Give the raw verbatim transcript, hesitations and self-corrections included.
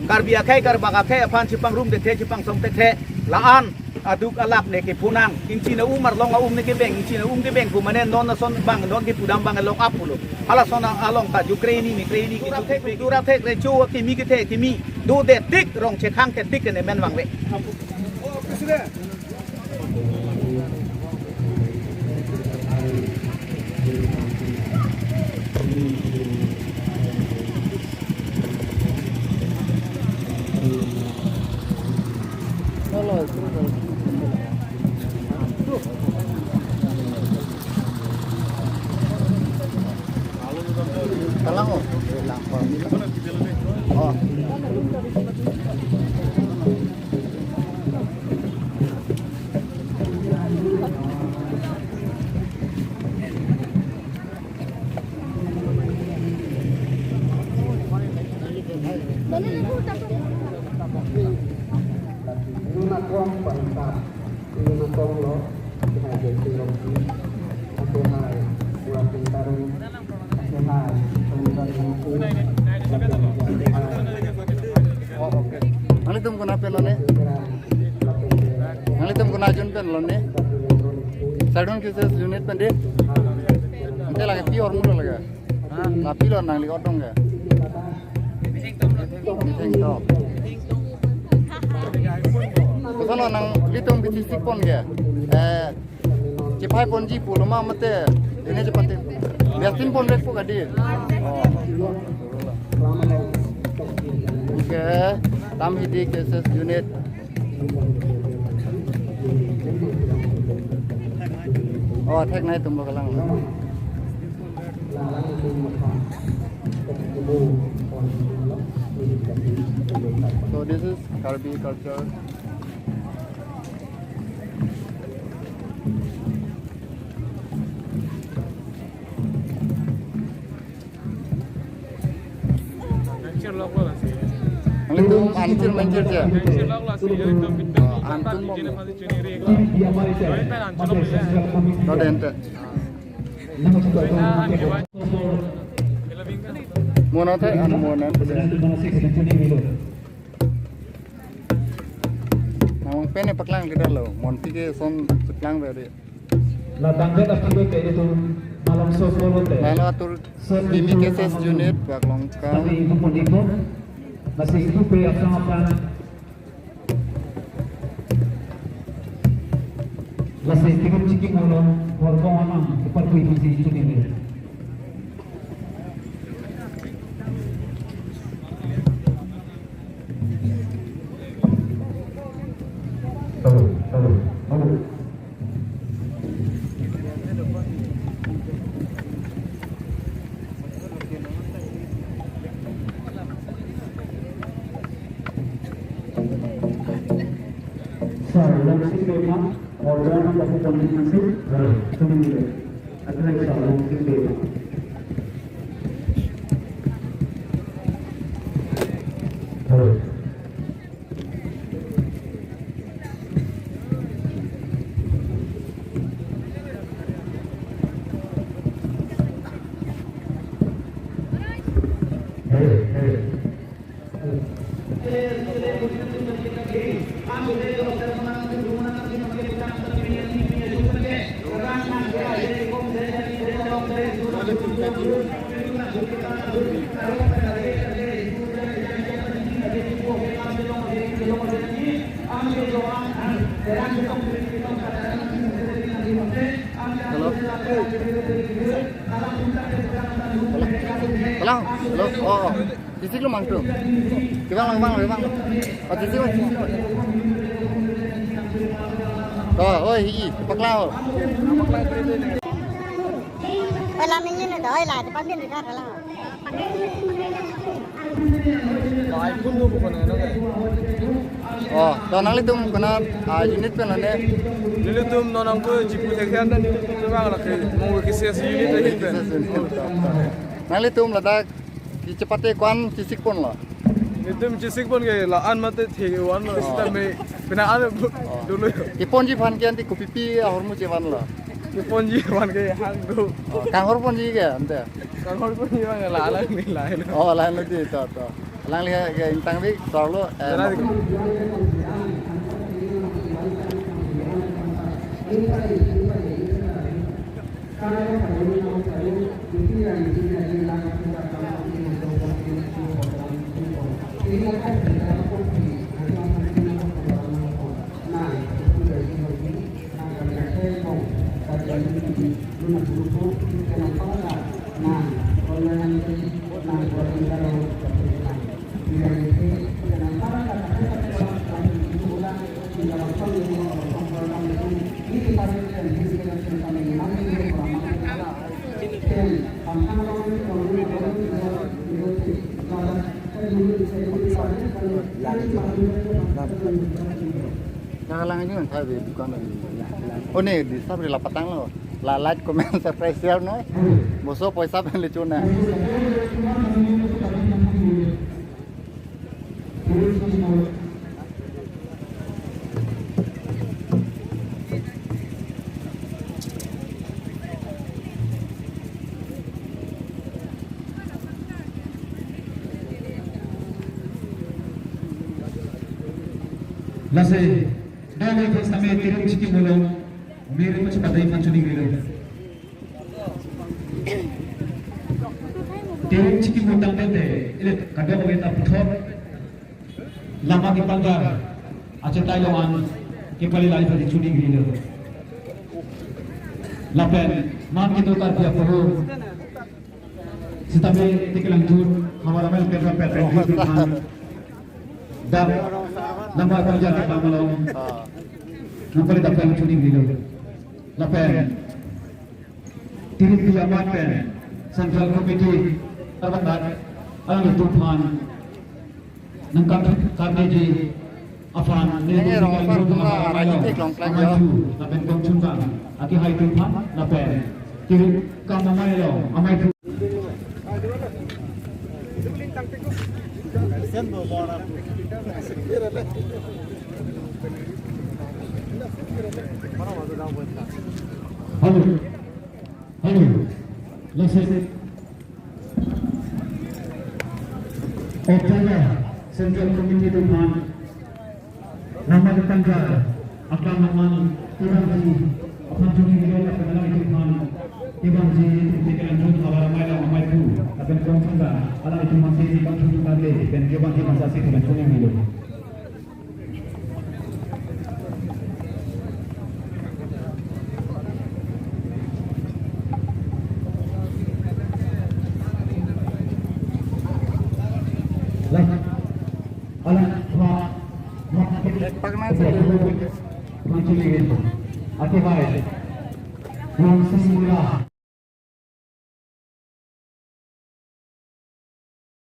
Karbi akhei, Karbak akhei aphan chepangrum thekthe, chepangsong thekthe, la-an aduk alap ne kephonang. Ingchin a-um arlong a-um ne kebeng, ingchin a-um kebeng pu mane non ason abang, non kepudam abang along aphulo. Halason along ta ju kreni mi kreni kitu thek, dura thek, recho kimi kethe kimi, dodet tik, rong chekhang ke tik ne men vangve. Kalang, oh. Oh. Nanglitum konat pen lone? Nanglitum konat ajon pen lone? Southern K C S unit pen dei? Ante lake pi ahormu lo lake? Lapi lo nangli odong ke? Thengtho. Koson lo nanglitum kachesik pon ke? Eh, chephai ponji pulo ma mate, ini chepate. Biasin pon rek pu kadi. Oh. Okay, Tamhidi K C S unit. Oh, thek nangtum lo kalang. So this is Karbi culture. Nanglitum anchir manchir ja. Anchun bom. Lo den te. Mo nangthe an mo nang. Nang pen ne paklang kita lo. Monti ke son cheplang beri. La tangdet aphi lo te itum malom so polo te. Lalo atur Kimi K C S unit, Baklongkang. Tapi ibu pun ibu masih ibu pe apa apa. Masih ibu ciki malom, warga mana, ipar kui masih itu ni. Hello, hello, hello. Sir, Longsing Bey ma, order number four twenty-six, sir, twenty-six. Address, Sir, Longsing Bey ma. Hello. Hello. Hello. Hello. Oh, oh. Chesik lo mangtum. Kevang lo, kevang lo, kevang lo. Oh, chesik lo, chesik lo. Oh, oi, hi, paklang lo. Oi, la min yun do, oi, la, depan din dekat, la. Oh, to nanglitum konat, ah, unit pen lone? Nelitum non nangpo chipu thekhan dan nelitum memang lake mong K C S unit ahin pen. Nanglitum ladak kachepate ko-an chesik pon lo? Nelitum chesik pon ke la-an mate thek one lo. Oh. Sita me pina an dolo. Keponji aphan ke ante kopipi ahormu chevan lo? Keponji aphan ke hang do. Oh, kanghor ponji ke ante? Kanghor ponji abang la alang ni lain. Oh, lain lo di to, to. Alangli ke ingtangvi, sarlo, eh, Nakalang aja kan, saya di dukan lagi. Oh, ne, di sab rila patanglo. La like, comment, subscribe, share noi. Boso poisa pen le chuna. Lasi, dong le thes tame tirum chikimo lo, miri mo chepatei aphan choningrilo. Tirum chikimo tangte te, ili kadokave ta puthot lama kepanggar achetai along an kepali lai pati choningrilo. Lapen man kedo Karbi apoho sitame Tekelangjut Havar Amei Kendra Petrol Group aphan dak lama kerja kepang along nangpali dak pen choningrilo. Lapen T D P amat pen Central Committee arbakat alanglitum aphan nangkam karneji aphan ne Neng erong apar tum la rajit ik long plan amai jo. Thu lapen kongchung kang akehai atum aphan lapen tirum kam amei along amei thu. Hello. Hello. Lasi October Central Committee atum aphan lama kepanggar akam aman kevangji aphan choningrilo lapen alanglitum aphan kevangji atum Tekelangjut Havar Amei along amei thu lapen kongchung kang alanglitum aphan si kongchung kang le pen kevangji aphan si lapen choningrilo. Alang, ma, ma, Pakna se. Ake bhai. Nang si mula.